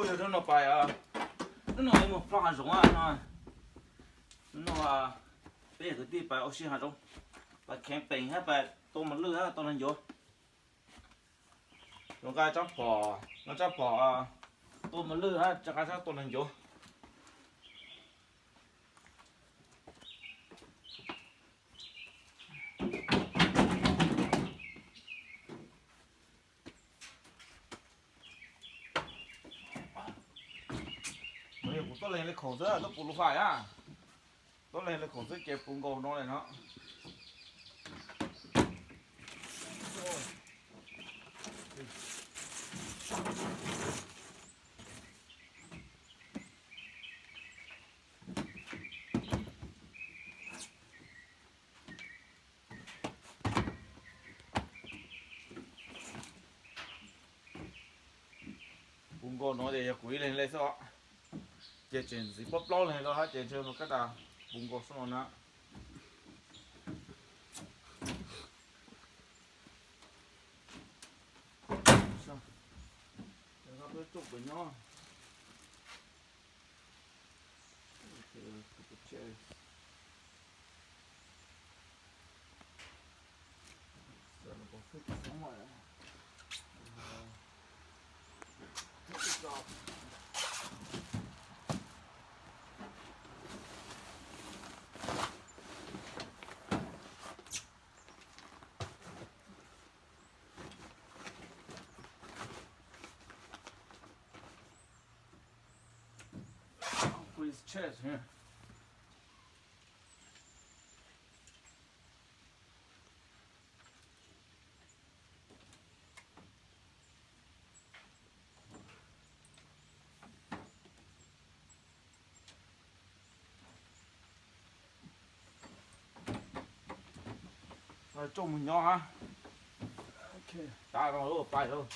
Hnub no pais, hnub no mus plob hav zoov no. Hnub no peb yog kwv tij pais ua si hav zoov, pais kheev peem hab pais tua mos lwj hab tua neeg ncuav. Zoo nqaij tsob phom, nqaij tsob phom tua mos lwj hab rov qab sab tua neeg ncuav. Kuv tuaj leeg li khoom xwb, tuaj pum lub fais a. Tuaj leeg li khoom xwb ces pum nkaus no li no. Pum nkaus no ces yog kuv ib leeg li xwb os. Ces tseem ntxiv plaub plaub leeg rau hab ces ntshe mas kab tas pum nkaus xwb no na. Put his chest here. Tso mus nyob hab. Tav no lub pais lawm.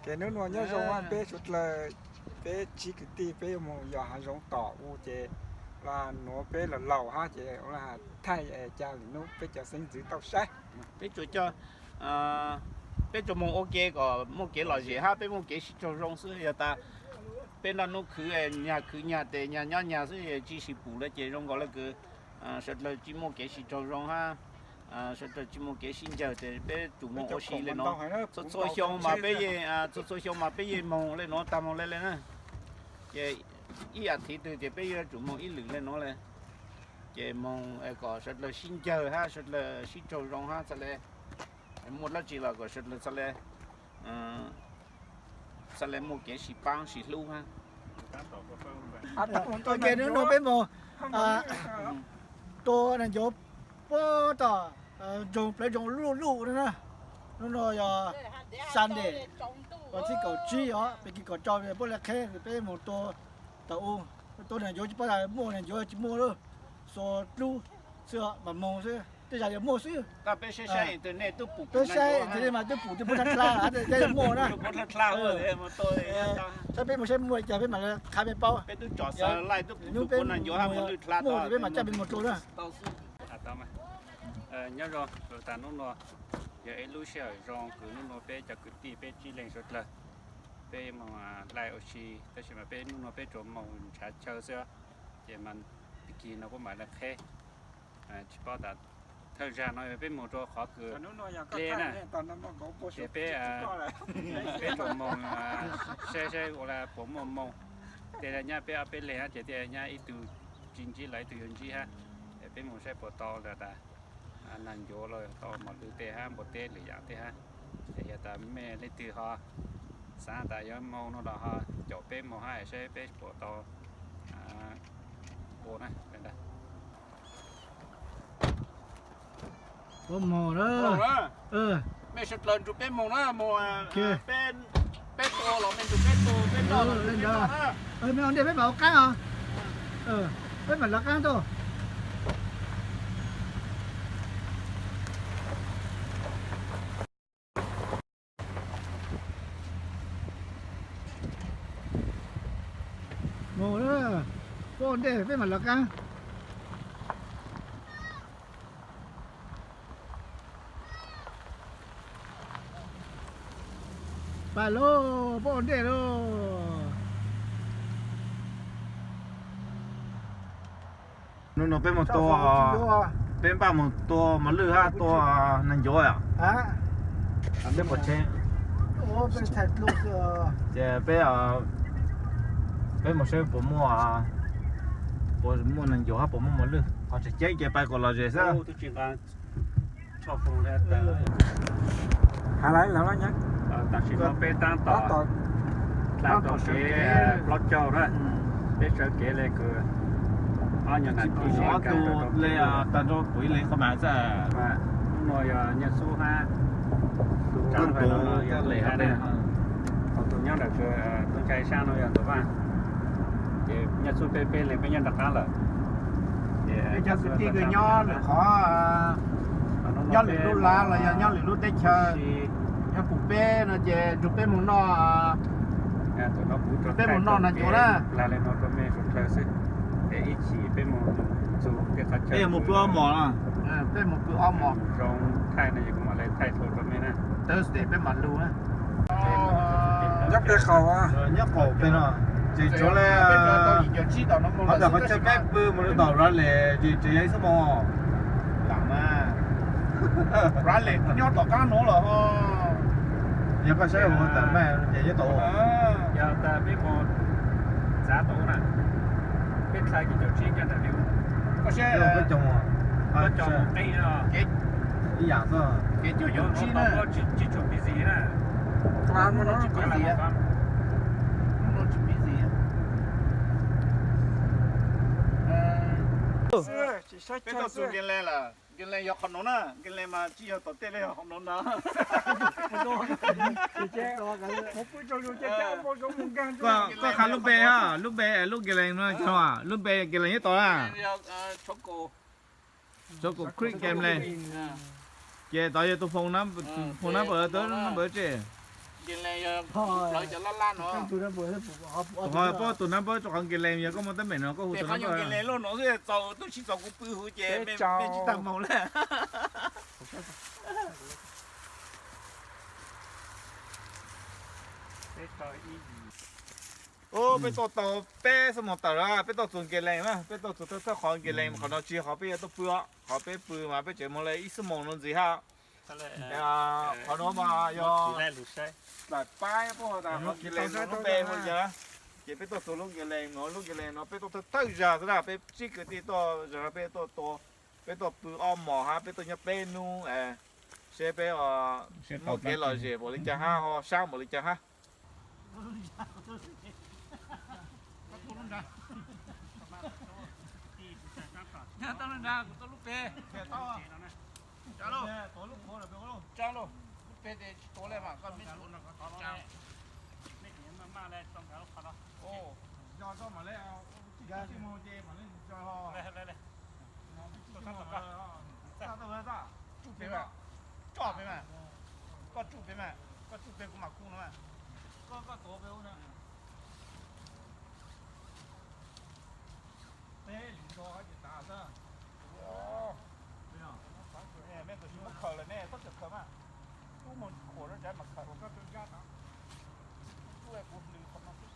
Ces hnub no nyob zoo peb suav dlawg, peb tsib kwv tij peb yuav mus yos hav zoov tom u ces los nuav peb los laus hab ces ua thaij ca lwm hnub peb cov xeeb ntxwv tau saib. Peb tsuas coj, peb tsuas moog ua ke kom muaj kev lom zem hab peb muaj kev sib raug zoo xwb. Yog tas peb noj nub khwv nyag khwv nyag tes nyag nyob nyag xwb tsi sis pum lawm ces zoo nkaus le kws suav dlawg tsi muaj kev sib raug zoo hab suav dlawg tsi muaj kev sib ncaws tes peb tsum moog ua si le nuav. Txhua txhua xyoo mas peb yeej, txhua txhua xyoo mas peb yeej moog le nuav tag moog le le na. Ces ib as thiv twg ces peb yuav tsum moog ib lwm le nuav le. Ces moog kom suav dlawg sib ncaws hab suav dlawg sib raug zoo hab txhad le muaj dlaab tsi los kom suav dlawg txhad le, txhad le muaj kev sib paab sib hlub hab. Ok, hnub no peb moog tua neeg ncuav puag tom ntsoog plawv ntsoog luj luj na. Hnub no yog Sunday, vas thib kaum tsib os, peb kis kaum rau puab le qheb peb moog tua tau u, tua neeg ncuav tsi paub tas muaj neeg ncuav tsi muaj lawm, xuas dlub xwb mas moog xwb, tej zag yog muaj xwb. Peb saib ntawd mas twb pum twb muaj dlab dlab, muaj na. Saib peb mus saib muaj li cas peb mam li qha peb paub. Hnub peb muaj peb mam coj peb mus tua na. Nyob zoo, tas hnub no yog ib lub sij hawm zoo kws hnub no peb cov kwv tij peb tsib leeg suav dlawg peb moog laij ua si, tab sis mas peb hnub no peb tsuas moog ntshav chaw xwb, ces mas peb kis no kuj mam li qheb. Tsis paub tas thawj zag no peb moog rua qhov kws dle na, ces peb, peb tsuas moog saib saib ua le puas muaj moog. Tej nyab peb ob peb leeg hab ces tej nyab ib tug tsis ntsib los ib tug yuav ntsib hab, es peb moog saib puas tau tas neeg ncuav los tau mos lwj tej hab npua teb lwm yaam tej hab. Es yog tas mej leej twg ho xaav tas yuav moog no los ho caum peb moog hab saib peb puas tau ua na. Puas moog na? Mej suav dlawg nrug peb moog na, moog peb Peb tua los me ntsis, peb tua peb noj los me ntsis. Me ntsis peb mam ua qaab os. Peb mam lawv qaab tuaj. Mus, puab ua ntej peb mam lawv qaab. Pais lauj, puab ua ntej lauj. Nub no peb mus tua, peb npaj mus tua mos lwj hab tua neeg ncuav os. Peb pom tsheb, ces peb, peb mus saib puas muaj, puas muaj neeg ncuav hab puas muaj mos lwj. Qhov tseem ceeb ces pais kom lom zem xwb. Has lawv lawv nyob. Tam sim no peb tab tom dlha rau kev plaub caug na, peb sawv kev le kws ob nyuag nas this, ob tug le tag nrho kuv ib leeg qhov mas xwb. Hnub no yog Nyiaj Xub hab tus Tsaab Vaj no yog tus nyob ntawm, tus ntshai sab no yog tus Vaj. Ces Nyiaj Xub peb peb leeg peb nyob nram qab lawm. Peb cov kwv tij kws nyob lwm qhov, nyob lwm lub lav los yog nyob lwm lub teb chaws, yog pum peb no ces nrug peb mus noj, peb mus noj nas ncuav na. Peb mus pw ob mos, peb mus pw ob mos. Thursday peb mam lug na. Nyob pem qaum, nyob qaum pem no, ces tsuav le, qhov ntawm qhov chaw peb pw mus rau tom Raleigh ces tseem yog ib xuab moos. Raleigh nyob tom qab nuav lawm. Yog koj saib hauv tawm map ces nyob tom, yog tas peb mus txav tau na, peb txhais ces caum tsib nyob ntawm li, koj saib, ib yam xwb, ces caum tsib na. Peb tau txug Nkees Lees lawm. Nkees Lees yog qhov nuav na, Nkees Lees mas tsis yog tom tej le, yog qhov nuav ntag. Koj qha lub npe, lub npe, lub Nkees Lees no, lub npe Nkees Lees nyob tod na. Tsob kaum Creek Nkees Lees. Ces tod yog tus phone number, tus phone number, tus number tsi. Tus ho puab tus number rua qhov Nkees Lees, yog koj muaj teeb meem no koj hu tus number. Nkees Lees lub no xwb txaus, tub tsi txaus kuv pw huv ces mej tsis tag moog le. Peb tuaj tau peb xuab moos tawm lawm, peb tuaj txug Nkees Lees na, peb tuaj txug thawj qhov Nkees Lees, qhov no tsis yog qhov peb yuav tuaj pw os, qhov peb pw mas peb tseem moog le ib xuab moos no ntxiv hab. Qhov nuav mas yog pab puab hu tas qhov Nkees Lees lub npe hu li cas na. Ces peb tuaj txug lub Nkees Lees no, lub Nkees Lees no peb tuaj thawj thawj zag xwb na, peb tsib kwv tij tuaj zag no peb tuaj tua, peb tuaj pw ob mos hab peb tuaj nyob peb nub, seb peb muaj kev lom zem npaum li cas hab, ho sab npaum li cas hab. Lub peg tes tsis tuav le mas koj meb tuav no. Tsuj peg mas, tsuj peg mas, koj tsuj peg mas, koj tsuj peg kuv mam kuj no mas. Koj, koj tuav peg ub na. Peb lwm nto ces tas xwb. Mej tus tsis muab khaws lawm ne, koj tseem khaws mas. Tub moog khuam rau tsav mas khaws. Tub kuv hlwv qhov no xwb.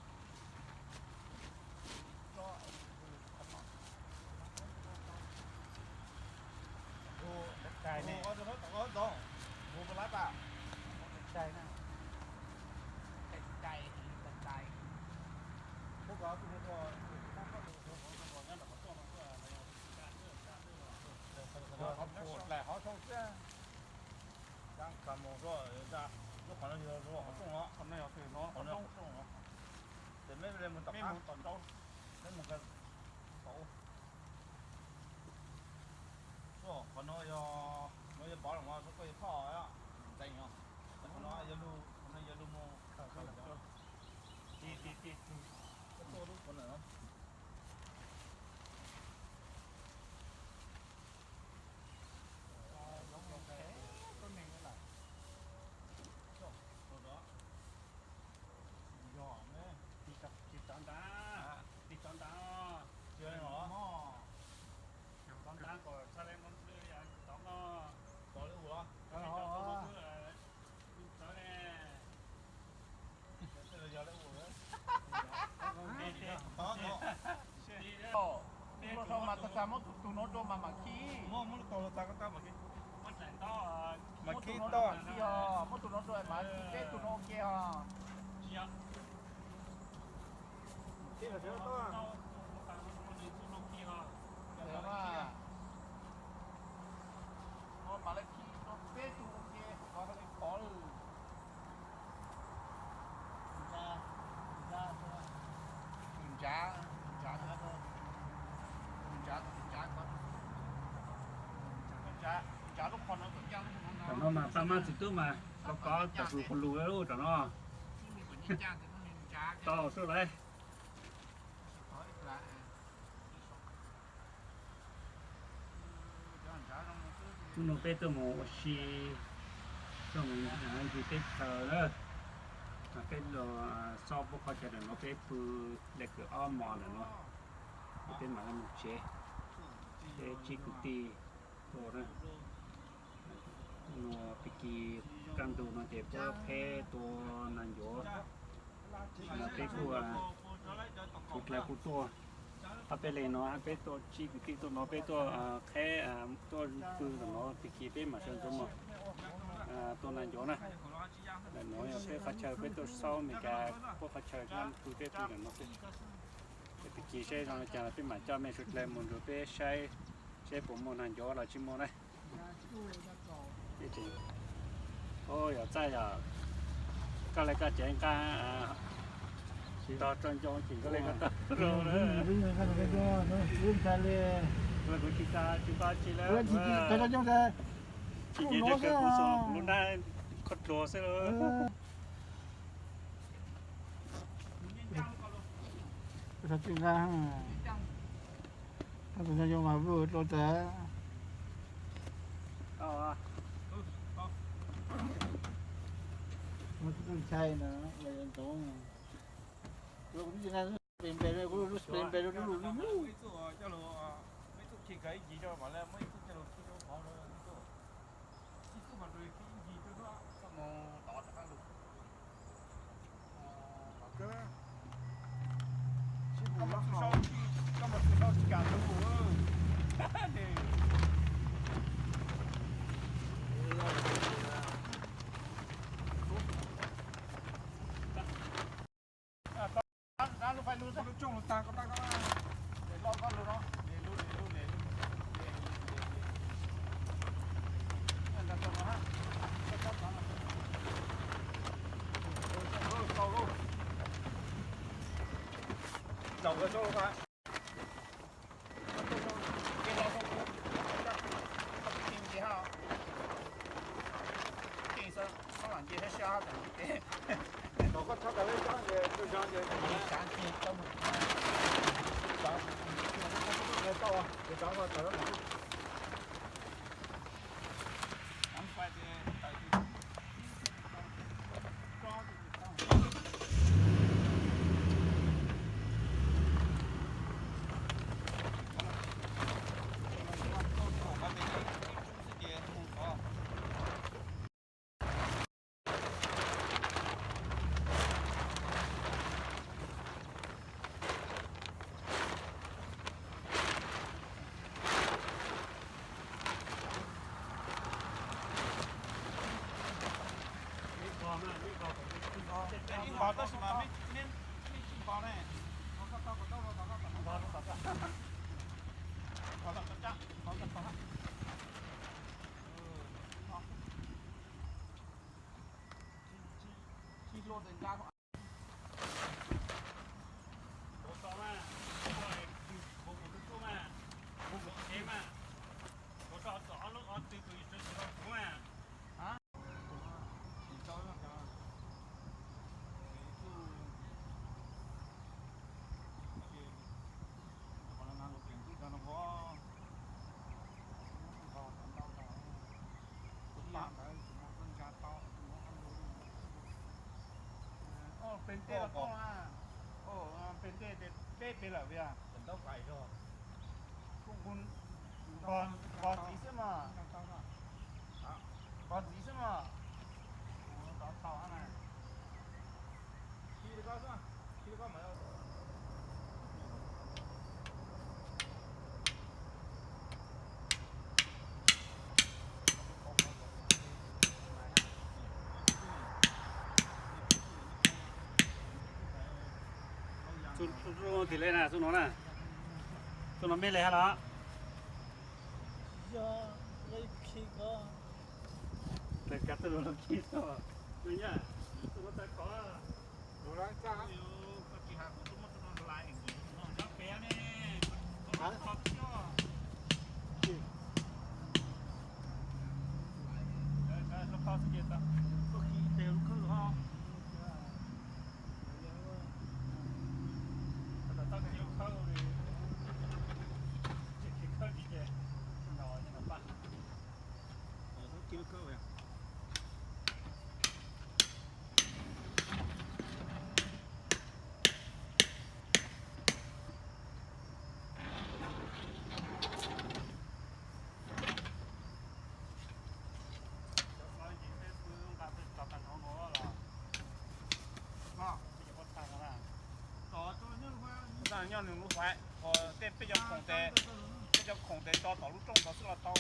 Lub qhov no yog qhov rooj os. Ces meb le mus tom qab, meb mus tom ub. Qhov no yog, no yog pov los koj yuav phoj ntxeev os. Qhov no yog lug, qhov no yog lug mus. Tis tov nrad, tis tov nrad, tov nrad kom txhaj le mo tov no, tov le ua, tov le ua, tov le. Mas tag tag muab tus no rau mas mam khij. Mam khij toj, muab tus no rau mas khij peb tus no ua ke os. Mam le khij rau peb tug ua ke, qhov li qhov lawm. Tus ntsav, tus ntsav, tus ntsav, tus ntsav, tus ntsav, tus ntsav lub qhov no. Tam no mas pab mab txiv tub mas kov kov tas tus qhov lus lub tam no. Tau xwb lauj. Hnub no peb tuaj mus ua si, tuaj mus ncig teb chaws na. Peb los xob pub qhov chaw ntawm no, peb pw li kaum ob hmo ntawm no, ces peb mam li mus tsev. Peb tsib kwv tij tuaj na. No pib kis kaj ntug no ces puab qheb tua nas ncuav. Peb kuj, tus dlawg kuj tuaj, ob peb leeg no peb tuaj tsib kwv tij tuaj no peb tuaj qheb, tuaj pw ntawm no, pib kis peb mam sawv ntxov mus tua nas ncuav na. Ntawm no yog peb qhov chaw peb tuaj xauj Amelikas, pub qhov chaw pw peb pw ntawm no xwb. Pib kis seb zoo li cas los peb mam coj mej suav dlawg mus nrug peb saib seb puas muaj nas ncuav los tsis muaj na. Yog txaj yog koj le koj cev nqa tog tso ncoo ces koj le koj tog rau. Kuv tsis tau tsis tau tsi lawm, tsis nce rau kawg, kuv xav kuv lub nab khob dluag xwb lauj. Tus nyob zoo mas vwj dlua tas. Tus ntshai no ntov, kuv twb tsis nqa spray npe, kuv lub spray npe lub lub lub lub. Pem tej los pem tej peb pem lawm yog. Nqos ntxiv xwb mas. Nqos ntxiv xwb mas. Txuj no na, txuj no mej le hab los? Nyob nws lub haiv, tej peb cov khoom tes, peb cov khoom tes tso tom lub rooj tod xwb los tau.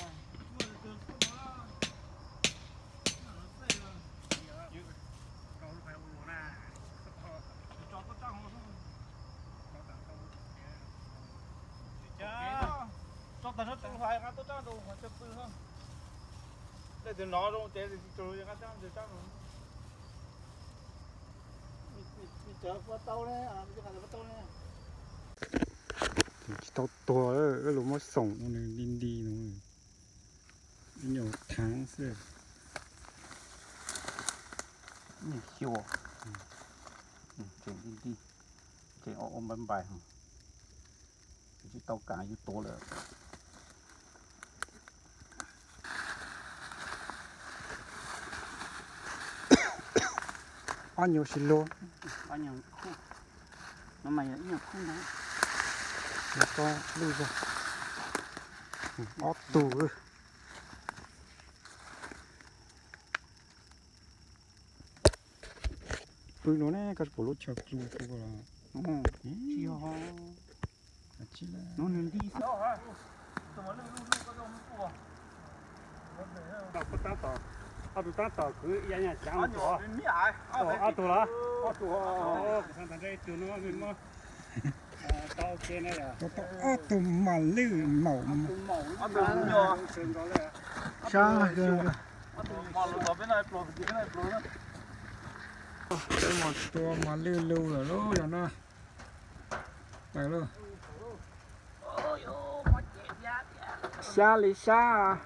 Tso tag nrho tus hais nqa tuaj tso rau qhov chaw pw. Tej tus no zoo ces tus nqa tso tus tso. Tsis tau tuag, wb los muab xoom nws nti nti no, ib nyuag thaav xwb. Xyuas, tseem nti nti, tseem ua ua npai npai, tsis tau kam yus tuav lawm. Ob nyuag sib luag. Ob nyuag khub, no mas yog ib nyuag khub ntag. Yog koj lub zog. Ob tug. Pw no ne, koj tsis pom lub chaw pw pw los? Nws nti xwb. Ob tug tab tom kwv ib yam nyam xyav mus tuaj. Ob tug los? Ntawm ntshe ib tug no mej muab tau ua ke na yog. Ob tug mam lwj maum. Sab. Peb mus tua mas lwj lug lawm lauj yog no. Tawm lauj. Sab li sab.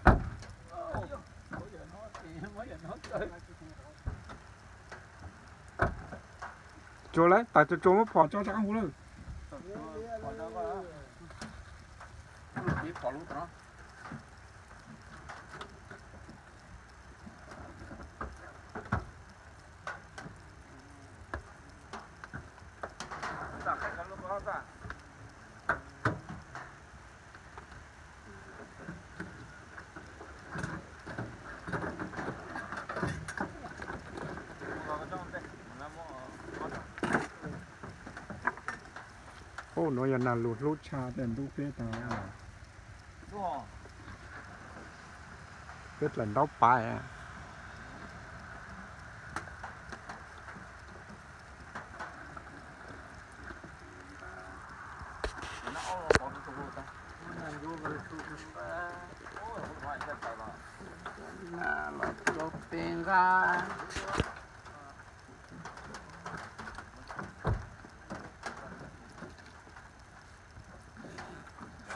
Tsuas lawm, tawm tsuas tsuas muab phom tso rau qab hauv lawm. Ub, nuav yog nag lug hlub tshaj tej ntub peb tag. Peb dlaim ntaub paiv. Los peb nqa.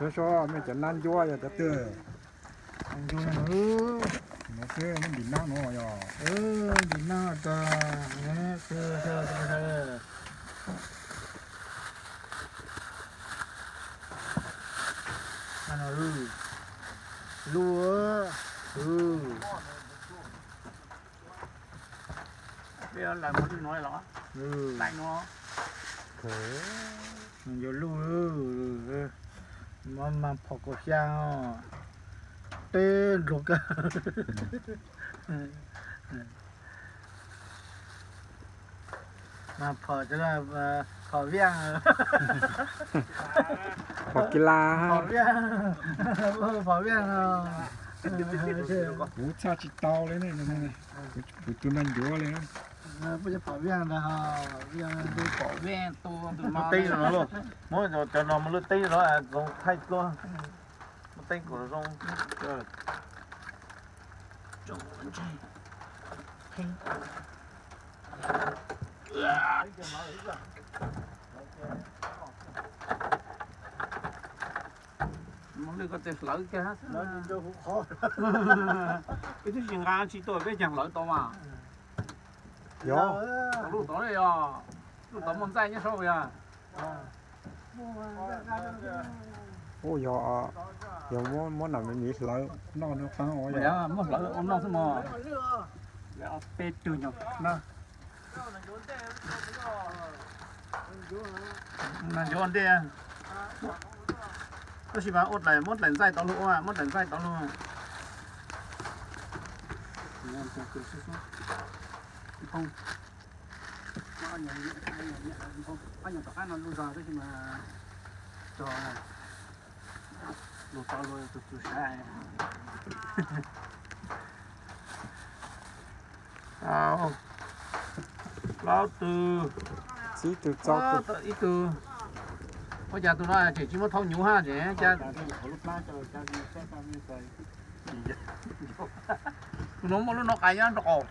Saib saib mej cov nab ncuab yog cov twg. No xwb, nab ntim nab no yog. Ntim nab tas. Lub, peb lawv muab lwj no los. Tais no. Yuav luj, mas phom kaum xya, teb nrog kawg. Mas phom, phom viaj. Phom kis las. Phom viaj, phom viaj no. Kuv txhaj tsis tau li ne, kuv tus neeg ncuav li. Phom viaj ntag, phom viaj. Muab teb no, muab cov no mus lwj teb no zoo thaij dua. Muab teb kom zoo. Mus lwj koj tes hlawv kiag. Peb twb tsis nqa tsis tuaj peb cas hlawv tau mas. Yog. Lub tod yog, lub tod muaj ntxaij nyob saud yog. Ub, yog, yog muab, muab nam miv hlawv noj no qab os. Muab hlawv ua noj xwb mog. Peb tug nyuag na. Ncuav ntej. Tab sis mas ua dlaim, muab dlaim ntxaij tau luag ua, muab dlaim ntxaij tau luag. Ob nyuag tom qab no lub zog tab sis mas tog lug tau luag tus tus sav. Plaub tug, tsib tug, txog ib tug. Ua cas tus no tseem tsis muaj thaub nyuv hab tseem cas. Tus no muaj lub no qais nyob nraum qaum.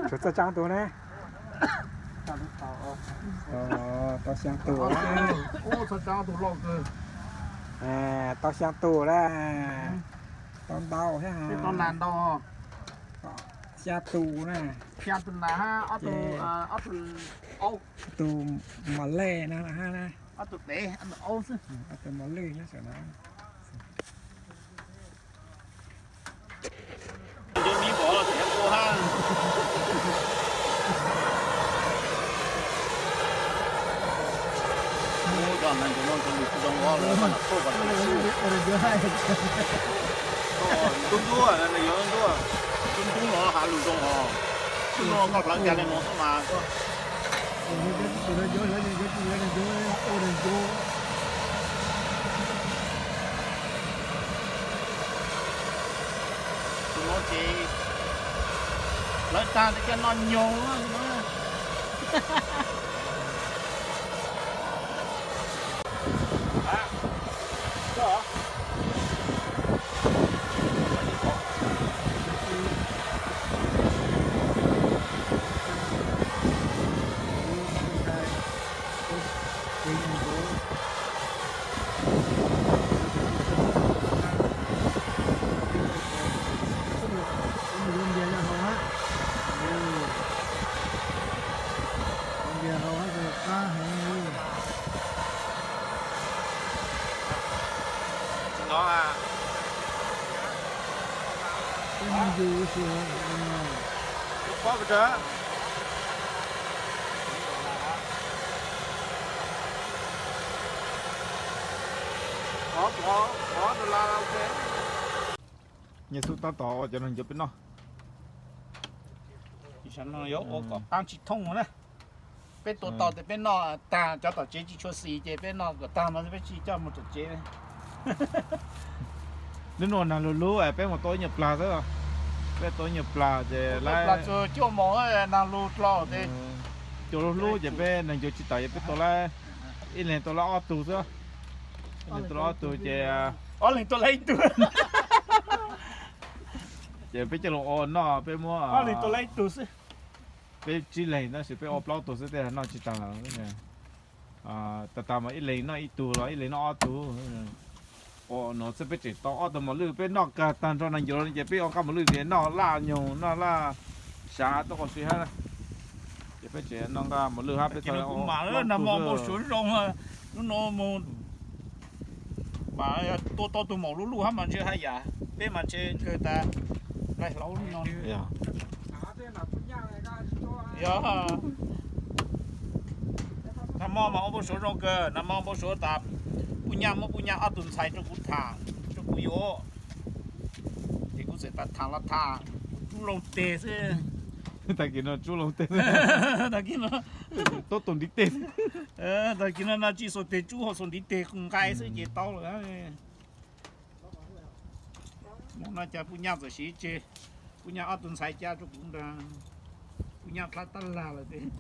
Tshuav txog tsab tus ne. Tau xyaa tus. Tau xyaa tus loj kawg. Tau xyaa tus lawm. Tau ntau thiab. Tau nas ntau. Xyaa tus na. Xyaa tus nas hab ob tug, ob tug aub. Tus mos lej no hab na. Ob tug dev, ob tug aub xwb. Ob tug mos lwj nyob saum no. Ncuav miv pom los tseem ua hab. Ub, cov neeg ncuav no cov lus tsis zoo os, lawv pab nam thauj kom ntub ntub, yuav ntub ntub los has lus zoo os. Tub no koj hlawv nkag li no xwb mas. Tus no ces hlawv tag ces coj noj nyoog. Nyias xub tab tom ua cov neeg ncuav peb noj. Yuav ua kom qaab tsis thooj na. Peb tua tau tes peb noj tag, cov tom tsev tsis tshua xis ces peb noj kom tag no peb tsis coj mus tom tsev. Nub nua nag lug lug peb mus tua ib nyuag plag xwb. Peb tua ib nyuag plag ces lawv cuaj moos nag lug dlau tes cua lub hlub ces peb neeg ncuav tsis tawm ces peb tua lawv ib leeg tua lawv ob tug xwb. Ib leeg tua lawv ob tug ces ob leeg tua lawv ib tug. Ces peb coj los ua noj peb muab ob leeg tua lawv ib tug xwb. Peb tsib leeg tab sis peb ua plaub tug xwb tej noj tsis tag. Tag tag mas ib leeg noj ib tug los ib leeg noj ob tug. Ua no xwb peb tseem tau ob tug mos lwj peb noj kag tag nrho neeg ncuav ces peb ua nqaj mos lwj ces noj laj nyoog noj laj sav tuaj qhov si hab. Ces peb tseem noj nqaj mos lwj hab peb tau. Nag hmo mus suav zoo, lub no mus mas tua tau tug maum luj luj hab mas ntshe haj yam, peb mas ntshe kawg tas, laig hlauv lub no. Yog, nag hmo mas ua npau suav zoo kawg, nag hmo npau suav tas Puj Nyaj muab Puj Nyaj ob tug ntxhais rau kuv tham, rau kuv yuav. Ces kuv txawm tham los tham, tsub laug teg xwb. Tag kis no tsub laug teg, tag kis no tuab tus ntiv teg. Tag kis no no tsis xuas teg tsub, hos xuas ntiv teg nqaij xwb ces tau lawm. Hnub no cas Puj Nyaj txawm siv tseg, Puj Nyaj ob tug ntxhais cab rau kuv nrag, Puj Nyaj dlab tab lag lawm tiag.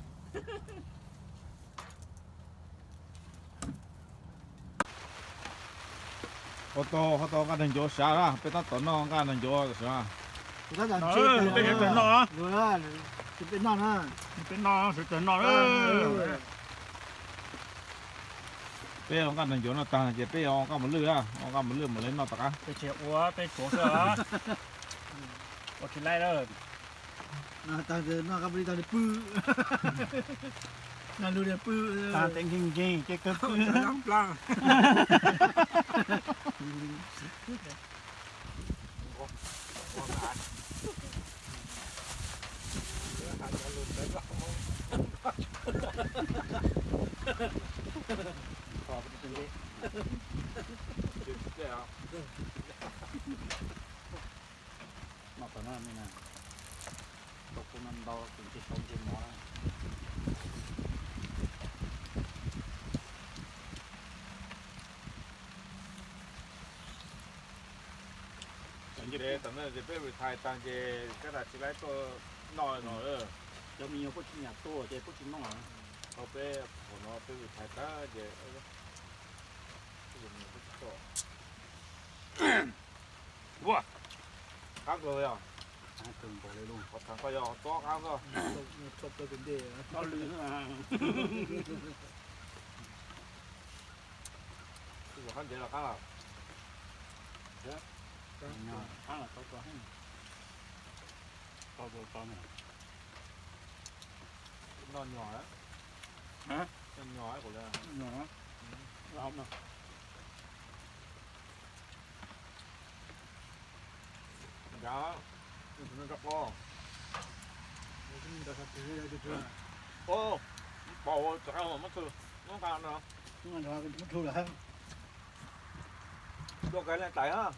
Ho tau, ho tau nqaj nrag ncuav sav na, peb tab tom noj nqaj nrag ncuav sav. Peb sawv daws noj, peb noj, sawv daws noj. Peb ua nqaj nrag ncuav no tag ces peb ua nqaj mos lwj, ua nqaj mos lwj mam li noj tom qab. Peb tsis ua, peb tsuav xwb, ua tsis laij lawm. Tag noj nqaj mos lwj tag pw, noj lwj pw, tag ntev nkeeg nkeeg ces kawg pw. Noj tom no, tau kuv no ntau ces ntshe tau ntshe mov. Tam no ces peb retire tag ces peb tsis laib tuaj noj no. Cov me nyuam kuj tsis nyiam tuaj ces kuj tsis noj. Tau peb thaum no peb retire tag ces ua, qab kawg yog, qhov thav koj yog txob qab koj. Qab ntev los qab lawm. Qab los tau tau heej. Tau tau tau. Noj nyuag, noj nyuag kuv le. Ncav, ncav qo. Pau, rov qab muab thw, muab nqa no. Dua kaiv leej tais,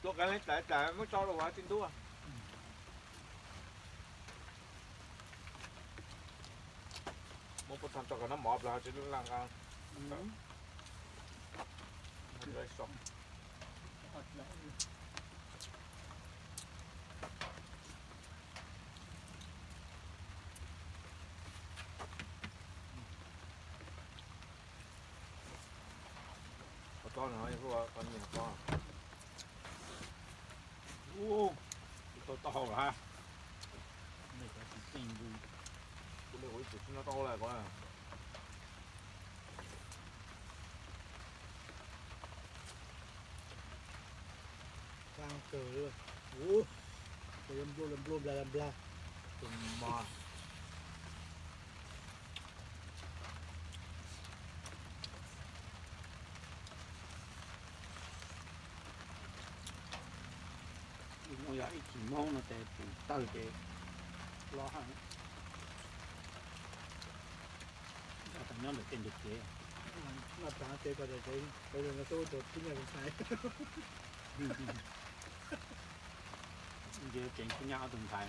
dua kaiv leej tais tas muab tso rau hauv tij ntub. Muab puab tag tso kom nab mov plas tsis laj nqa. Qhov tsob no, qhov nyiam tsob. Ub, tau tau hau lawm hab. Kuv le kuv ib txwm tsis noj tau hau lawm ko. Qab kawg li. Ub, nplua nplua nplua npla npla. Tus mas Mus yog ib chim Hmoob no ces tus tawg ces loj heev. Nyob tau nyob ntawm tej ntug kev. Noj tsav ces kom tawg tus tub nyuag tus ntxhais. Nce ceev tub nyab ob tug ntxhais.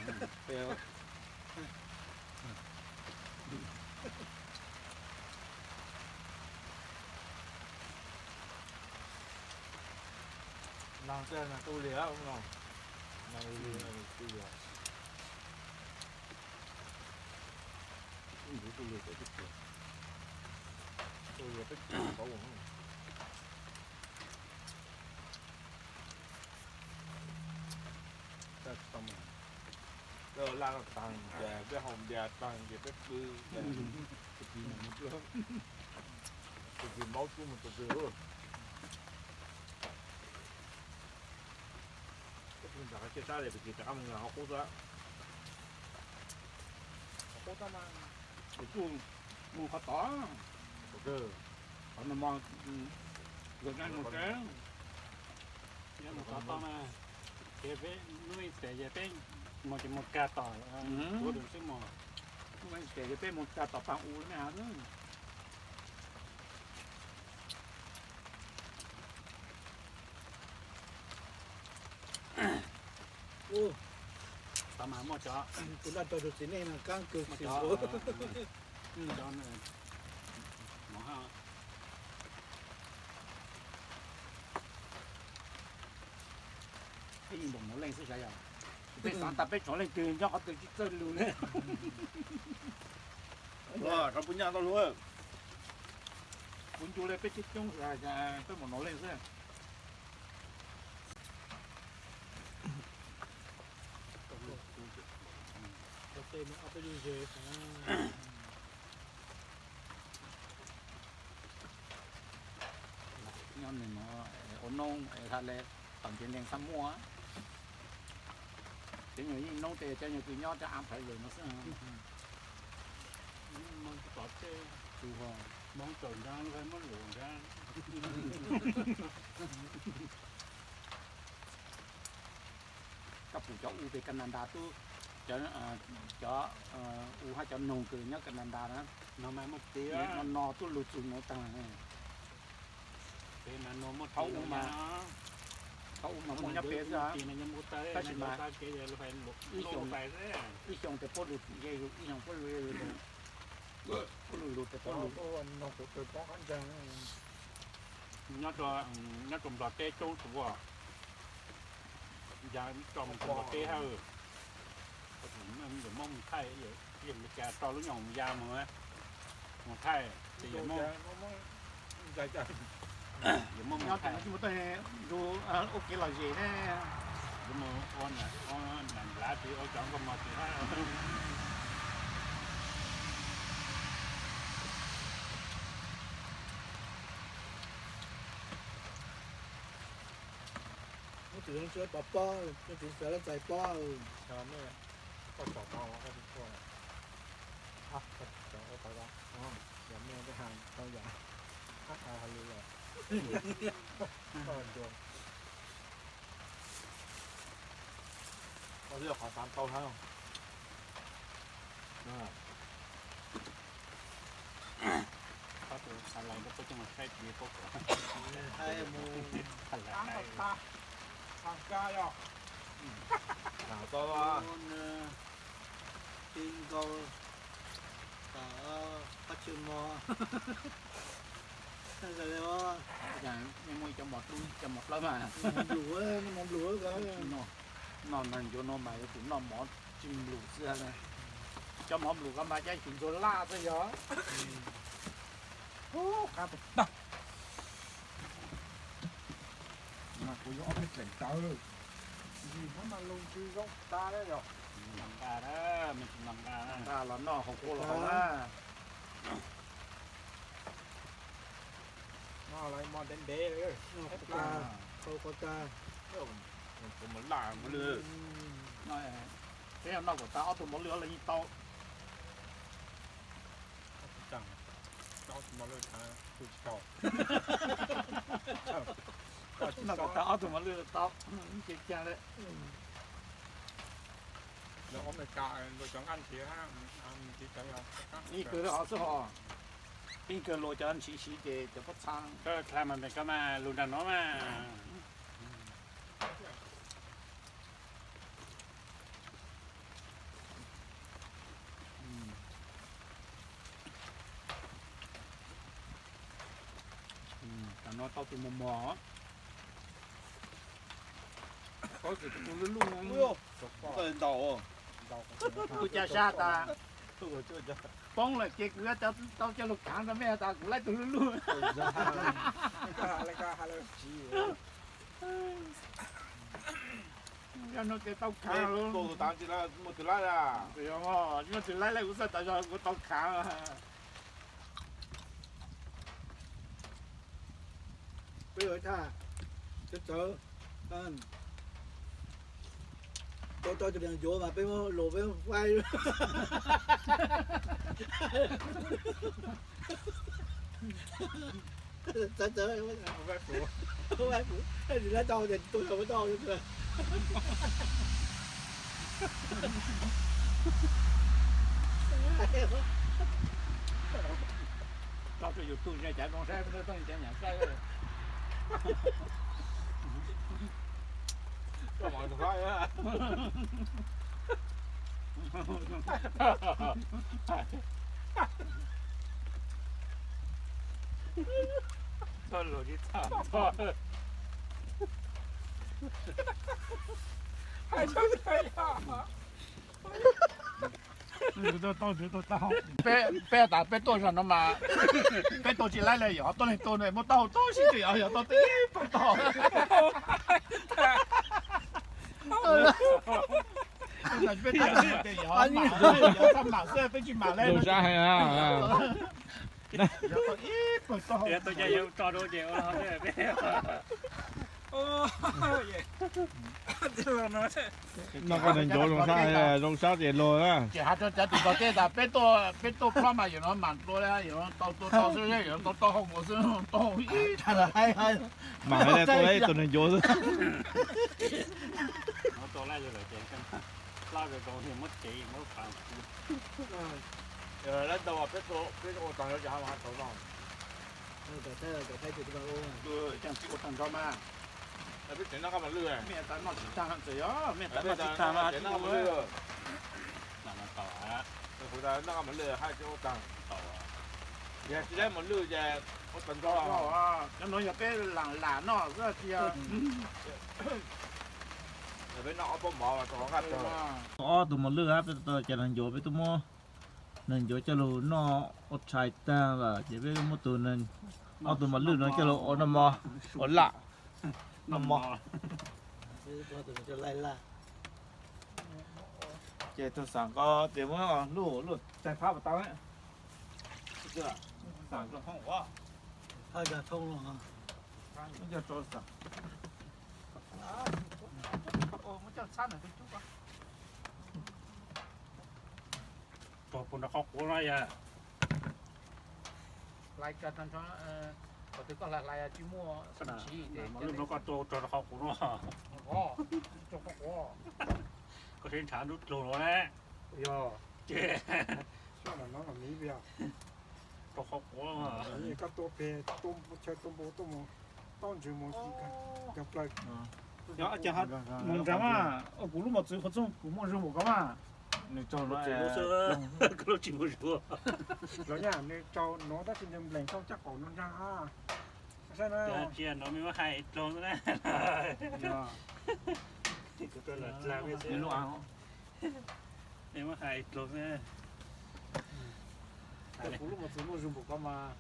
Nag tej nag tu li no, nag tu li tu li. Ib ntus tu li peb tu li, tu li peb tu li. Laj no taag ces peb haus npias taag ces peb pw, tus kis maub tub mus tus twg. Peb pw nram qhov chaw sab li peb kis rov qab mus nram qhov qub xwb. Qhov qub xwb mas, tus tub mus qhov tod, qhov no mos, nkawd mus tsev, mus tod tod na. Ces peb lub Wednesday ces peb mus ces mus kag tom, ua rau xwb mus. Lub Wednesday ces peb mus kag tom paj u na. Tab mas muaj cov, kuv noj tau tus txiv neej no kab kawg muaj xim cov, nkaus. Cov no, mov ha. Peb yeej ntaus Nov Leej xwb sav yom. Peb xav tas peb tshuav leej twg nyob qhov twg tsis txawj lug li. Rau puas nyaj tau lug. Kuv ncu li peb coob coob, peb mus Nov Leej xwb. Nyob nws no ua noob ha le tom ntev neeg xab muaj. Cov nyuag yeej noob tes cov nyuag kws nyob cov av phaiv lawm no xwb. Hmoob tawm nrab muab lus nrab. Koj pum cov u pem Canada tub, cov, cov u hab cov noog kws nyob Canada na, no mas muaj tis no, no tub lug txug nuav taag. Thaub u mas, thaub u mas muaj nyob pem xwb, tab sis mas ib xyoos, ib xyoos tes puab lug ye yus, ib xyoos puab lug ye yus, puab lug lug tes puab lug. Nyob rau Nplog teb coob tsuav, ya tso mus rau Nplog teb hab. Yawm Moob mus thaij, yawm Meskas tso lub nyuag ya mus, mus thaij, ces yawm Moob, yawm Moob mus thaij, ua kev lom zem ne, yuav mus ua nam nplav tsis ua cov nkauj mog tsis hab. Muab tsis zoo tsis pov pob, muab tsis xav lab txais pob. Koj tsom tau, koj tsis tshua. Yog mej tej has tau yam, hab has lus lawm. Koj twb yog qhov xav tau hab. Koj tus has lais rau puab coj mus saib tis puab kom. Has lais, has kab yog. Has tau, ti nkaus tom qab tshwm mos. Muaj cov mos dub cov mos plawb mas, mos nplum, mos nplum, noj neeg ncuav no mas yuav tsum noj mov tsis nplum xwb. Cov mov nplum ko mas cov tsis ntxuag laj xwb yog. Qab tag tag. Mas kuv yuav ob peb tseem tawv. Ntsis no mas lug ntsis zoo tas yog. Nqa, nqa los noj, haus kua los haus na. No lawv mos ntev ntev, qhau qhov tas. Peb yog noj kom tas ob tug mos lwj los yeej tau. Ob tug mos lwj tas, kuv tsis tau. Noj kom tas ob tug mos lwj tau, ib ce caag le. Lawv ob Amelikas luag cov nqaj nrhiav, ib kawg hov xwb hos, ib kawg luag cov nrhiav siv ces cov pob txha. Koj dlha mas koj mas lug nraag no mas. Tam no tau tus mos mos, tau tus lwj lwj. Ntau, tus ca sab tas, poob lawm ces kuv yuav tau coj lug khaav rau mej tas kuv laib tug lwj lwj. Yog no ces tau khaav. Muaj tus laib, muaj tus laib lawm kuv xav tas yog kuv tau khaav. Peb ua thaj, txawv txawv, tau tau tus niam ncuav mas peb muab lus peb faib. Txawv txawv, Tso rau YouTube saib cov zoo saib, peb toj cov nyam saib. Txhob luag tsis txhob. Tau, tau, tau. Peb tas peb tuaj zaum no mas peb tuaj tsis laib li, yog tuaj leej tuaj no muab taub hau tub sib tw, yog tau tib pawg taub hau. Peb tuaj ces yog mam, yog txhob mam xwb, peb tsis mam li. Zoo sab heev na. Yog tau ib pawg taub hau. Yog tau cov yau tso rau ces ua peb. Noj koj neeg ncuav zoo sab, zoo sab ces luag na. Ces hais rau cov tus tom tej tas peb tuaj, peb tuaj plob mas yog no mam tua, yog no tau tua tau xwb, yog no tau tau hau mus xwb, tau ib. Mam hais tias tuaj ib tug neeg ncuav xwb. Lab ntau peb, peb ua tag no ces ho tau no. Cov txiv ua tag nrho mas. Peb tseem noj kab mos lwj, mej tas noj tsis tag no txawm yog mej tas noj tsis tag no. Kuv tas noj kab mos lwj hais tsis ua tag. Yog tsis laib mos lwj ces ua tag nrho. Cov no yog peb lam lam noj xwb tsis yog. Peb noj ob pob mov rau qab tag. Ob tug mos lwj, peb cov neeg ncuav peb twb muab neeg ncuav coj lug noj ua tshais tag lawm ces peb muab tus, ob tug mos lwj no coj lug ua noj mov, ua lam noj mov. Ces tug xam koj tias muab luj luj tag phab pas tau. Xam rau hoob ua, yog rau xam, muab coj txhab na. Rau puag nram qhov quav no yog. Hlais kawg tag nrho, qhov twg koj hlais hlais tsis muaj ntsis, lub no koj tua rau qhov quav no. Koj seb ntshav nruab dlug no na. Yog ces rau qhov quav, koj tua pem, chaw tua npau tuaj mus, tau ntsws mus kawg plaws. Yog ces mus nrad mas, kuv lub mos txwv qhov txooj kuv muaj zog npaum ko mas. Nws tsaug no, koj lub tsis muaj zog. Los nyaj nws tsaug no tab sis nws nplees tau caj qaum no ntag. Saib na. Tsis no mej muab hais dlua xwb na. Mej muab hais dlua xwb. Kuv lub mos txwv muaj zog npaum ko mas.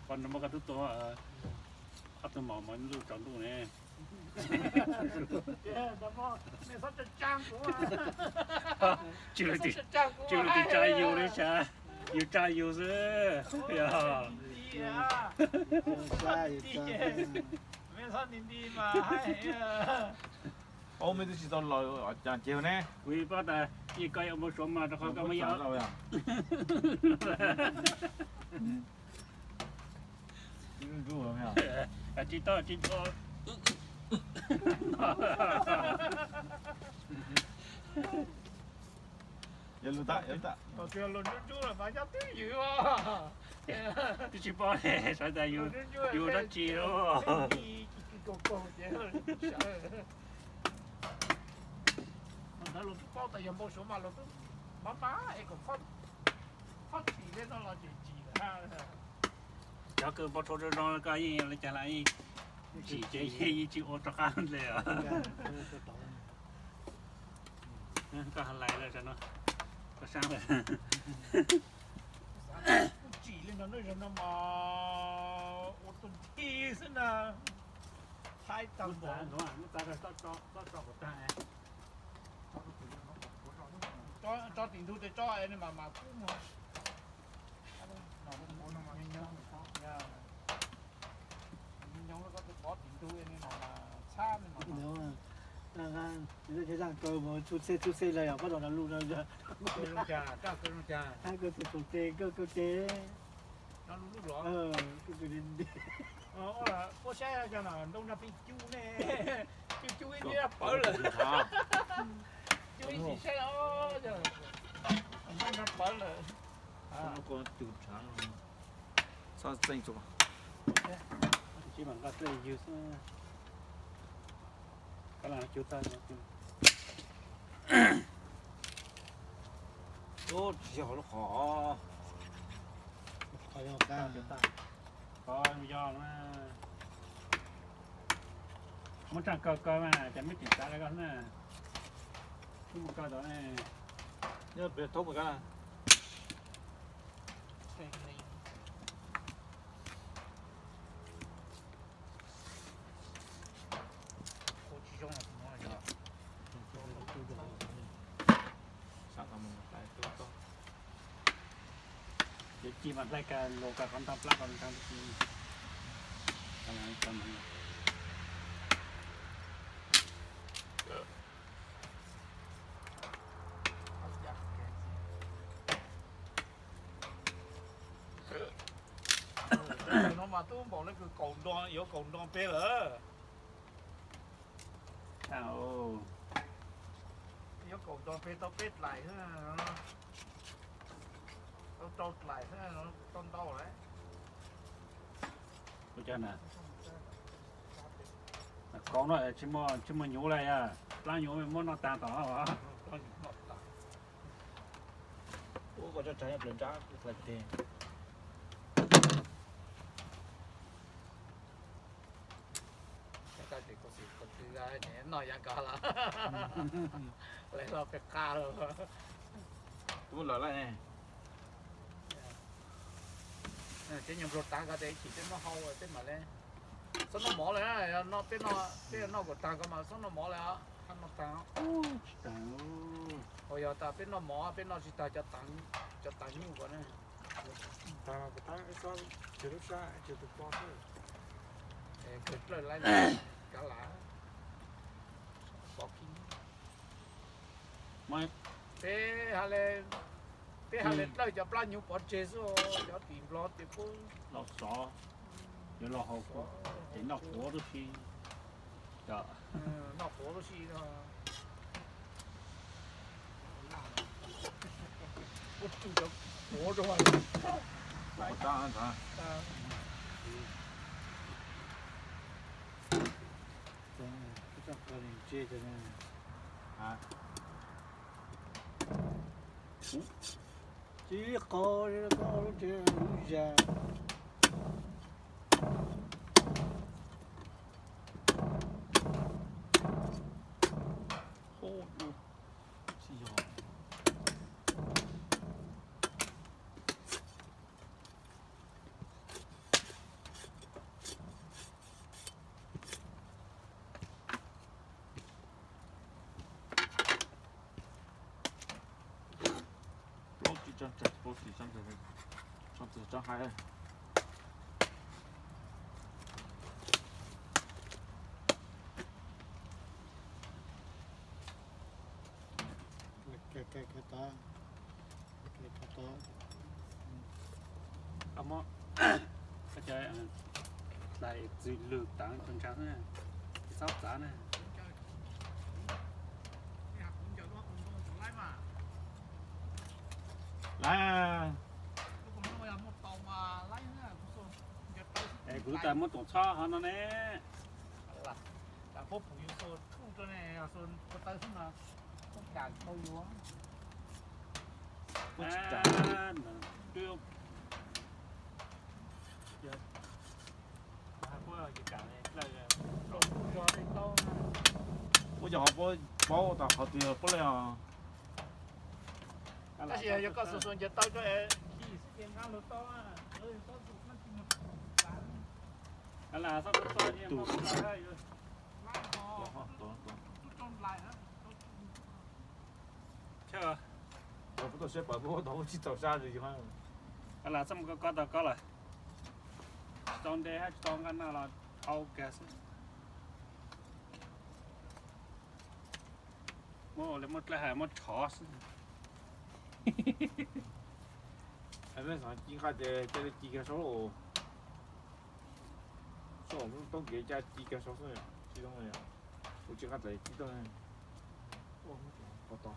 Qhov no muab koj tub tua, ob tug mos mos luj tsaus ntuj ne. Tsis, tsis tsa yus li sas, yus tsa yus xwb. Yog Ub, mej twb tsis tau los cas ces ne. Kuv yeej paub tas yeej koj yuav npau suav mas rau qhov koj muab yam. Tsis tau, tsis tau. Yog lug tas, yog lug tas. Twb tsis paub, xav tas yus dab tsi. Ntawd los twb paub tas yog npau suav mas los twb mab mab es kom fab tsim li no los tseem tsim lawm. Cov kws npau suav zoo zoo koj yeej li cas los yeej tsim ces yeej tsis ua rov qab li os. Koj lais lawm no, koj saab lawm. Tsim li no, zaum no mas ua tus nthi xwb na. Thaib tag npaum. Tso tim ntug tes tso es nws mam mam kub mus. Nyob koj twb pov tim ntug es nws mam mam txhab nws mam. Zaj kaw mus txhua txhej txhua txhej lawm yog pab rau no lug no. Kaw zoo cas, kaw zoo cas. Kaw tus tus tes, kaw kaw tes. Kaw kaw tes. Puab saib cov no ntoo nrog peb cub ne, cub cub ib ntsis pawv lawm. Cub ib ntsis saib os, ntoo nrog pawv lawm. Txhob txeej tso. Tsis mam nqa txej ywg xwb. Kav las cug tag. Tsis yog lub qhov, qhov yog na. Muab tsaaj kaw kaw mas ces muab ceem tsav le koj na. Wb mus kaw tod ne. Nyob pem thoob mus kaw. Yuav ci mas hlais ka los ka qhov ntag plab qhov ntag. No mas tub npaum le kws kaum nro, yuav kaum nro peb lawm. Yuav kaum nro peb tau peb dlaim xwb, tau rau dlaim xwb, tau ntau lawm. Kaum no tsis muaj nyuv le, plab nyuv muab noj tag tom. Ua koj tso tseg nyob plaws nrab kuv hlais teg. Noj yav kov los lawv los pem qab lawm. Tub lawm lawm ne. Teb nyuag nplua tav ko tes ib chim peb muab hau peb mam le. Txhob noj mov lawm, peb, peb noj kom tag ko mas txhob noj mov lawm, noj tag. Tsis tag. Uas yog tas peb noj mov peb noj tsis tag, cov tav nyuj ko ne. Tag kuv tab tsis lub sab, tsis tus ko xwb. Kawg dlawj laib kav las. Peb ha le, peb ha le dlawj cov plab nyuv pov tseg xwb, cov tim Nplog tias pub los xov, yuav los haus, ces noj quav tub si. Noj quav tub si no. Quav rau. Tsis qo ko lub tsev lub zas. Plaub tsib tsob ntses, plaub tsib tsob ntses, tsob ntses tsob hais. Hlais txwm lwg tav tau ntsa, txhob txav na. Lawm, kuv tas muab toom txhob hov no ne. Ua cov hov paub, paub tas qhov twg paub li os. Tab sis yog koj xuas xuas ncaws taw rau es khi xwb ces nqa luag tau. Tub tau siab pawv muab tau tsis tau sab li yog. Las txoj mus ko ko tau ko lawm. Tsis tau nte hab tsis tau nqaj naj los au kag xwb. Muab ua li muab dlawb hais muab tshov xwb. Ci nqaj ces cia li ci kiag saub. Txoj toob kev caj ci kag sau xwb yom, ci toob yom. Ua tsis nqa tawm ci toob. Ua to.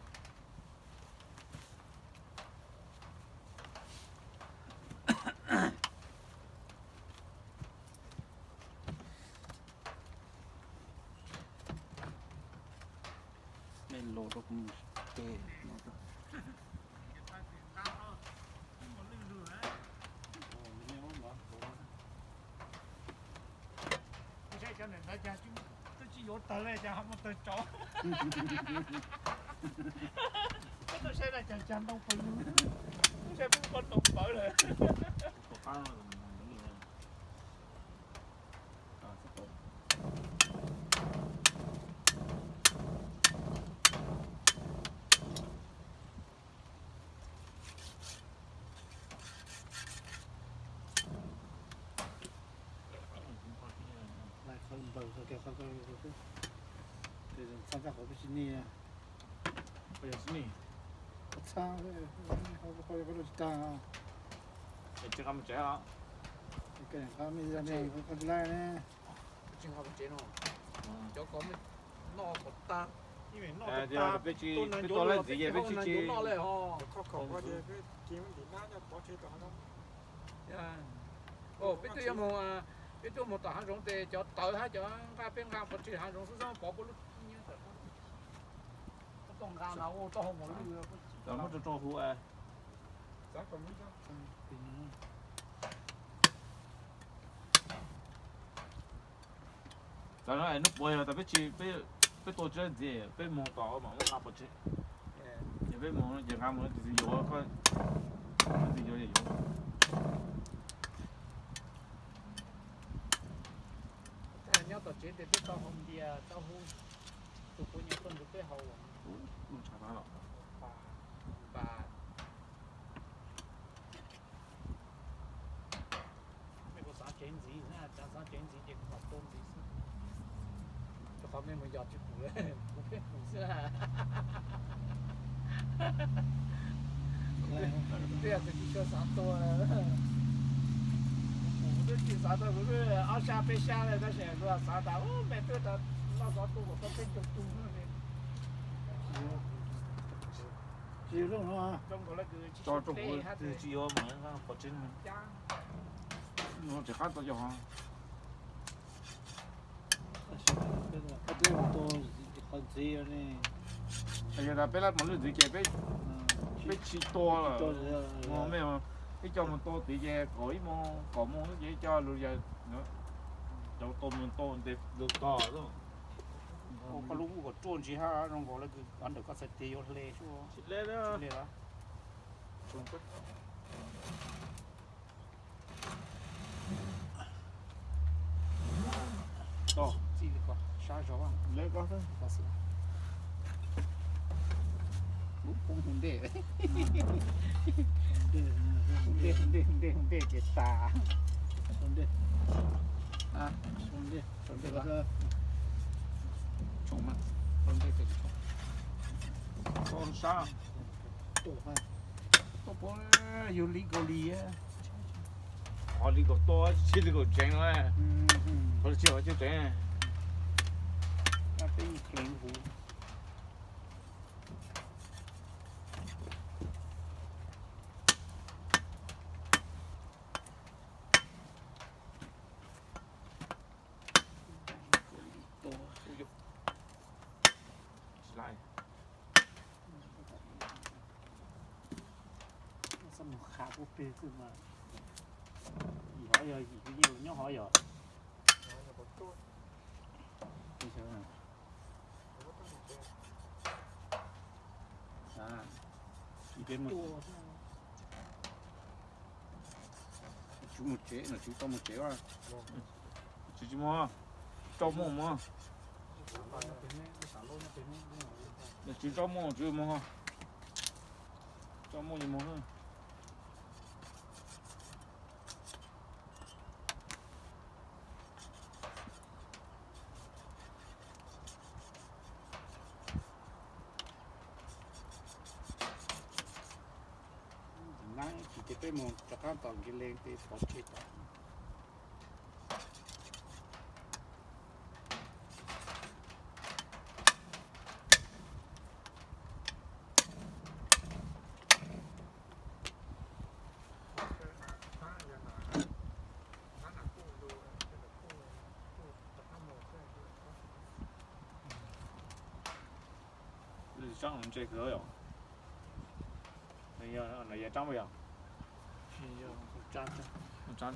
Nej los rau kuv mus tes no. Saib cov ntawm ntawd cas twb tsis yuav tawg li cas ho muaj tawg tsau. Koj tuaj saib na cas cas ntoo pawg lug, tuaj saib peb poj ntoo pawv lawm. Txhaj txhaj qhov peb tsis nij, txhaj qhov peb tsis tag. Tsis nqa mus tsev os. Tsis nqa mus tsev no. Cov ko noj kom tag. Peb tsis, peb tua lawv ntxiv ces peb tsis, tsis noj lawm ho. Peb twb yuav mus, peb twb mus tom hav zoov ces cov tawv hab cov nqaj peb nqa pov tseg hav zoov xwb xwb pov puab lub nyiab tawm. Tau nqa na ua tau hau mos lwj. Muab rau rau huv. Txawm no es hnub puav yog tas peb tsis, peb tua tsis ntxiv peb mus tom mam muab nqa pov tseg. Yog peb mus ces nqa mus tus txiv yuav, tus txiv yuav yuav. Nyob tom tsev ces peb tau haus npias tau hu tus puav nyob tuaj nrug peb haus. Mej kuv xaav tsev ntxiv, xaav tsev ntxiv ces kuv mam tua ntxiv xwb. Rau qhov mej mus yos tsis pum, kuv pheej pum xwb. Kuv twb tsis tshua xav tua, kuv twb tsis xav tua, kuv twb ob sab peb sab lawm tab sis kuv xav tas mej twb noj xov tua kom tau peb caug tug no. Tsis zoo no, tso rau kuv twb tsis yuav mas pov tseg no. Tsis qab tau yos. Qhov ntxiv ne, yog tas peb lab mos lwj ntxiv ces peb tsis tua lawm. Mej, ib co mus tua tid ces kaum ib moos kaum moos ces ib co lug, cov tua mus tua ntes lug tog. Koj lub kuj kom ruaj ntsig hab zoo nkaus le kws ntawm koj txhais tes yuav hle. Txij li ko sab zog, poob hu ntej, hu ntej hu ntej hu ntej ces tas. Tso ntej, tso ntej, tso ntej, tso sab. Tuaj puab yug li kaus lis, ho li kaus tuaj tsis li kaus tseev, ho tsis ho tsis tseev. Peb pleev huv. Xab mus qha puab peg xwb mas, yim hov yog yim, nyob hov yog. Tswv mus tsev, nom tswv tau mus tsev. Tswv tsis mus, tsaus muag mus. Nom tswv tsaus muag, tswv mus, tsaus muag yus mus. Nab tsis ces peb mus rov qab tom nkiv lees tes pov tseg tod. Tsob ntse kawg yom. No yog tsob puas yog? Ntxuav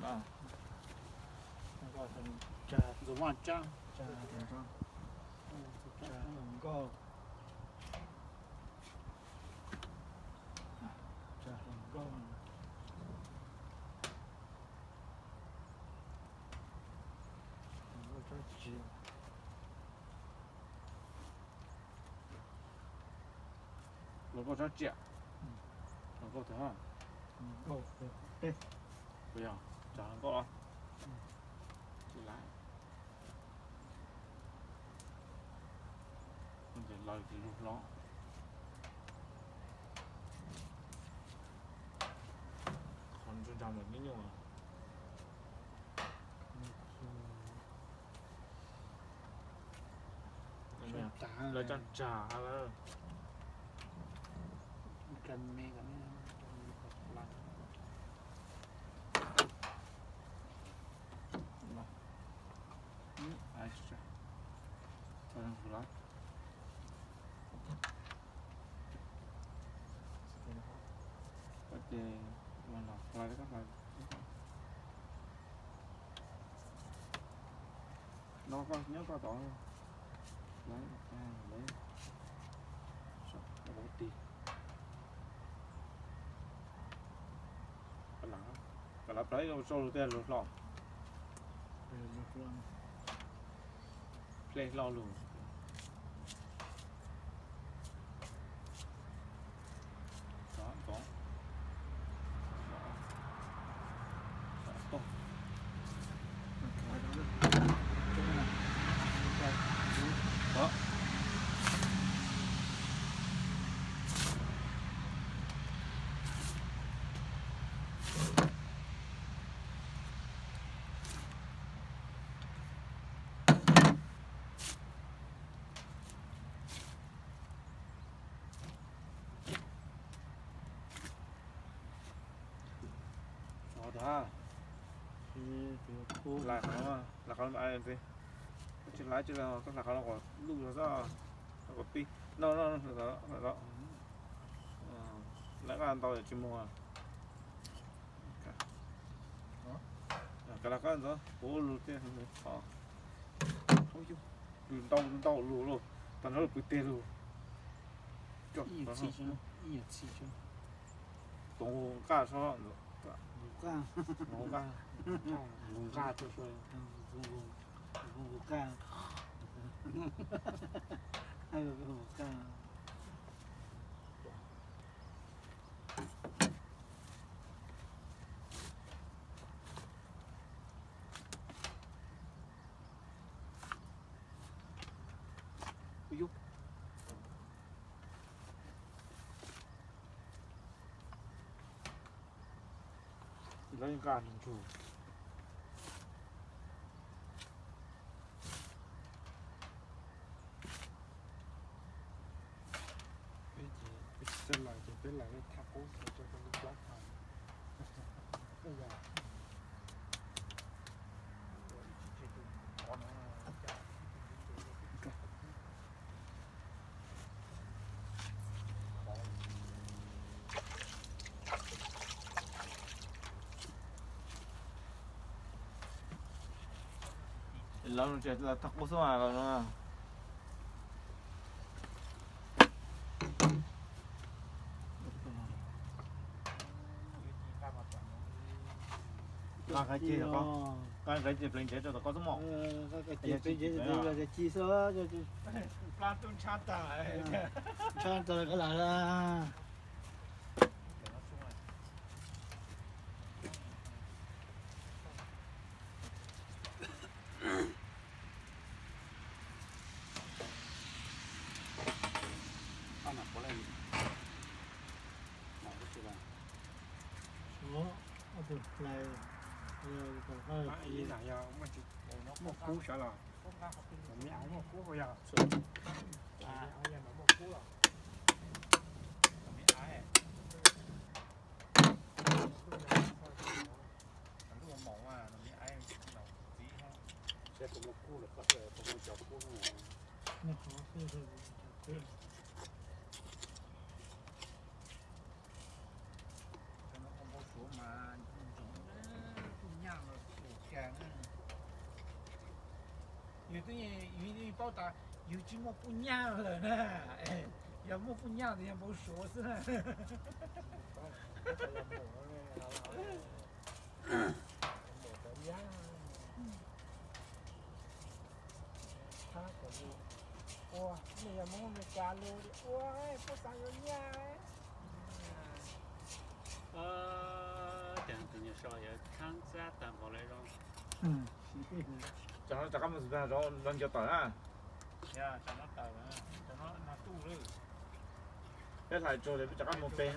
vaj tsob. Nkauj. Tsa hluas nkauj. Hluas nkauj tsob tsi? Hluas nkauj tsob tsiam. Hluas nkauj tag. Hluas nkauj tag. Puas yog? Tsa hluas nkauj los? Tsis laib. Ces lawv tsis lug hlo. Qhov ntsuag ntsag mas nyuaj nyuaj. Lawv coj tsag lawm. Ces los hlais, koj hlais no, koj nyob koj tod, hlais, hlais, hlais, hlais, hlais, hlais, hlais, hlais, hlais, hlais. Hlais qhov no, hlais qhov no, koj tsis hlais tsis, koj hlais qhov no kom luj zog xwb, kom pib no, no, hlais qhov, hlais qhov ntau tsis muag. Kav lam koj ntxov puv lug thiab, ntau ntau lug lauj, tag nrho lug pw tiag lug. Tus nqaj sab, nqaj, nqaj, nqaj. Lawv nqa ntsug. Peb ces peb tsis txawj lais ces peb lais thaj qub ces rau rau lub plab tag. Los no ces thaj qub xwb mas los no. Nqa qhov ceg, nqa qhov ceg pleev ntsev rau tom koj xwb mog. Nqa qhov ceg pleev ntsev rau tom koj xwb mog. Plab tub ntshab tag, ntshab tag koj lam. Muaj kub sav los, muaj kub yog. Seb puas muaj kub los, koj seb puas muaj cov kub. Yus tsis muaj puj nyaj lawm na. Yog muaj puj nyaj ntawd yog npau suav xwb na. Ua, nej yog Hmoob Amelikas lus ua, puab xaav yuav nyaj. Ces tus nyuag so yuav tshab txab tag npaum li zoo. Rov qab mus xwm pag rov los nco tawm na. Peb hlais tsuag peb rov qab mus pem.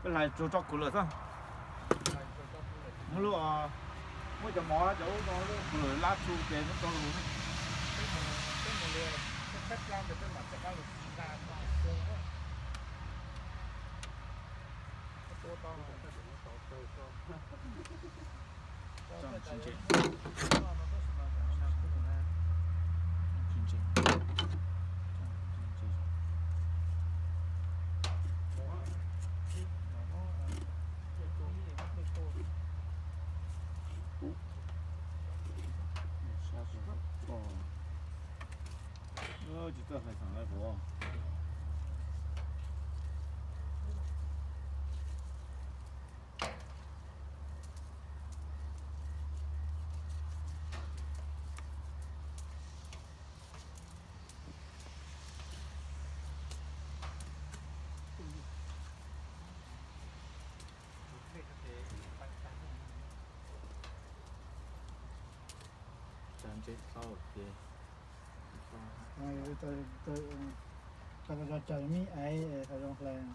Peb hlais tsuag tso kuv lawm xwb. Muab lub, muab cov mov cov ub rau lub kuv lawm lab tsu ces muab rau lus. Tsis txawj hais xaas lawm puas? Tau zog caws mib aiv tau zoo hlais.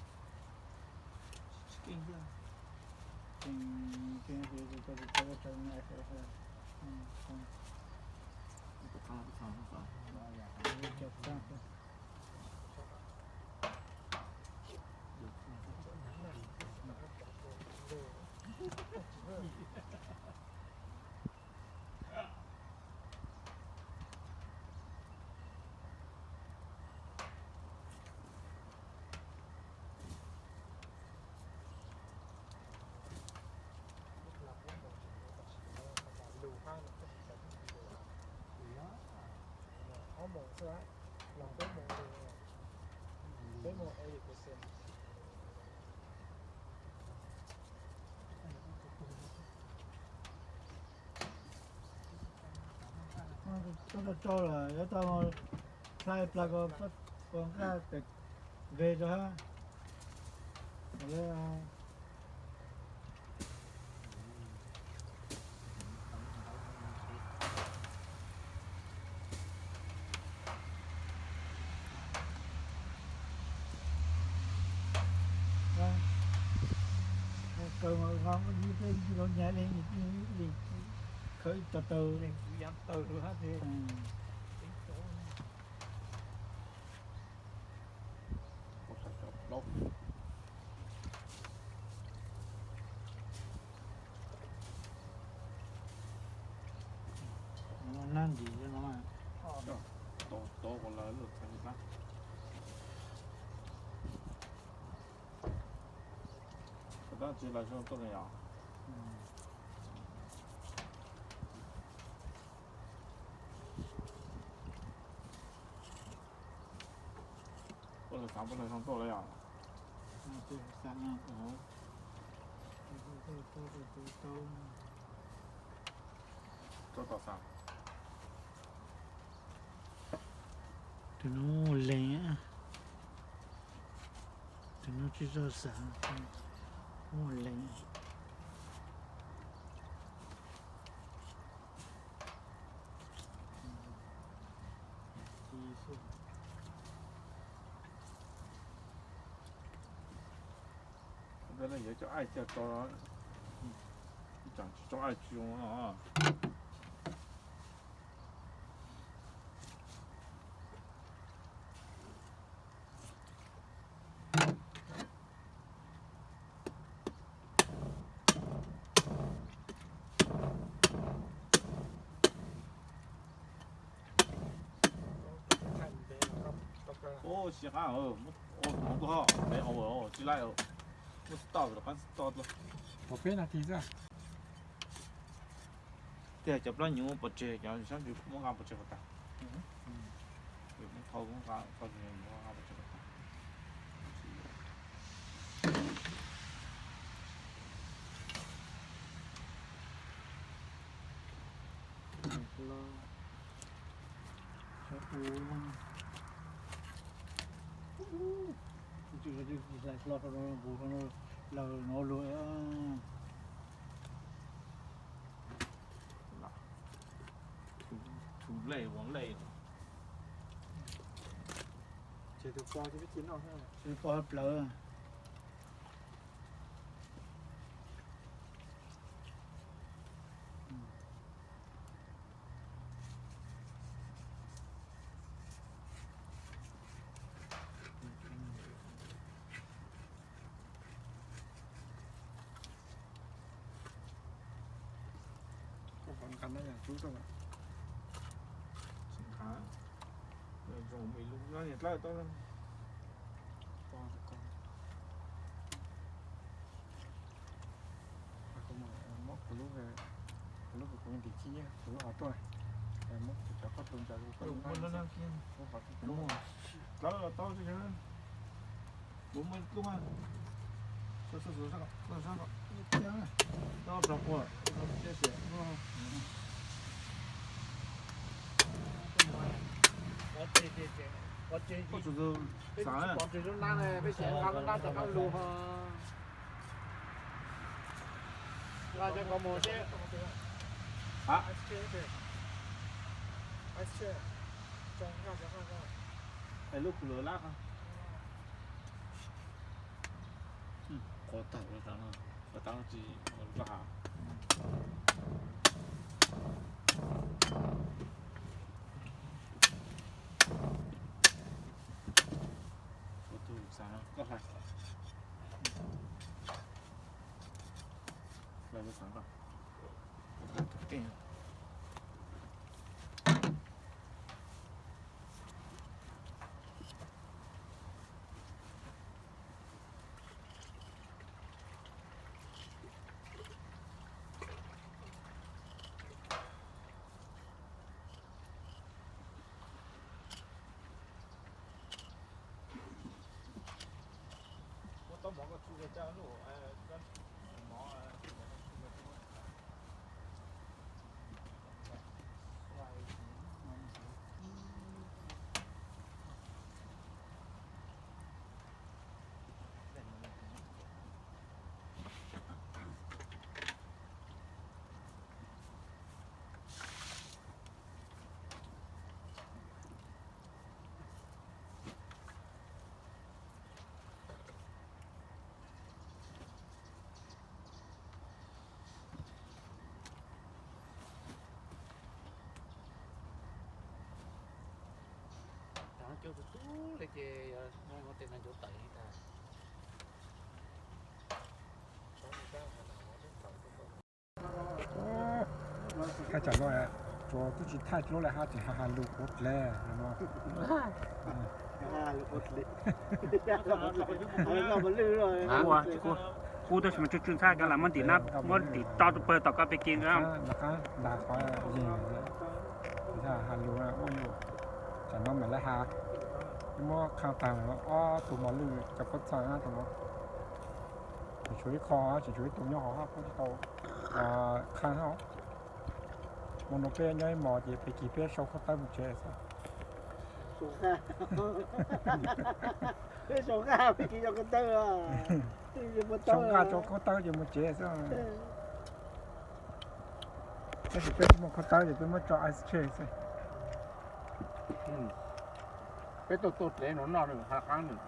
Koj tau tsau lawm yuav tau hlais plas ko nqaj pem nqe rau hab. Kaw mas nqa muab yib peb yib los nyag li, li khaws ib co taw. Nab ntim no. Tab tsis los zoo tuaj ne yom. Puab lawv xav puab lawv zoo tuaj lawm yom. Rau tom xav. Tus nub leeg, tus nub tsis txawj xav, nub leeg. Ntawd yuav cov aij coj tso, ib tsam tsis tso aij tsis zoo no. Ua, sib qab, muab tus hov, tsis laij, muab tsis tau, rov qab tsis tau dlua. Peb nas this xwb. Tiag, cov plaub nyuv pov tseg, cov sab ntsuj muab nqa pov tseg kom tag. Ces tus pos plaws. Muab kuv lub, kuv lub kuv ntim chib, kuv lub hov tuaj, muab kuv cov koj tus ntawd, kuv lub hov tuaj. Peb tsis pom tus lub nab ne, peb xav nqa lub nab rov qab lug ho. Nqa cov qhov mus seb. Lub kuv lawv lab. Qhuav tawm, qhuav tawm tsis koj hav. Kuv tus xav koj hlais, hlais lub xav koj. Cov no cua txug txug li ces yog ua tes no ncuav tawm li tag. Thaij tsam no tsuas twb tsis thaij lub lawm hab, tseem ha ha lug quav dlev no. Kuv tab sis mas tsw tsw ntxhab cov lam muab ntim nab muab ntim tso tus pawg tom koj pig kig ntag. Qab ntas qhov yeeg ha lug ua yus, tsam no mam li ha. Muab qha tag ob tug mos lwj cov pob txha no, tseem tshuav ib qho, tseem tshuav ib tug nyob hauv hab, kuj tsis tau qha hab. Hmo no peb nyob ib hmos ces pig kig peb sau khaub tawb mus tsev xwb. Peb sau nqaj pig kig sau khaub tawb, sau nqaj sau khaub tawb ces mus tsev xwb. Tab sis peb tsis muaj khaub tawb ces peb muab tso ice tray xwb. Peb tuaj tuaj dlev no noj nws ha qab nws.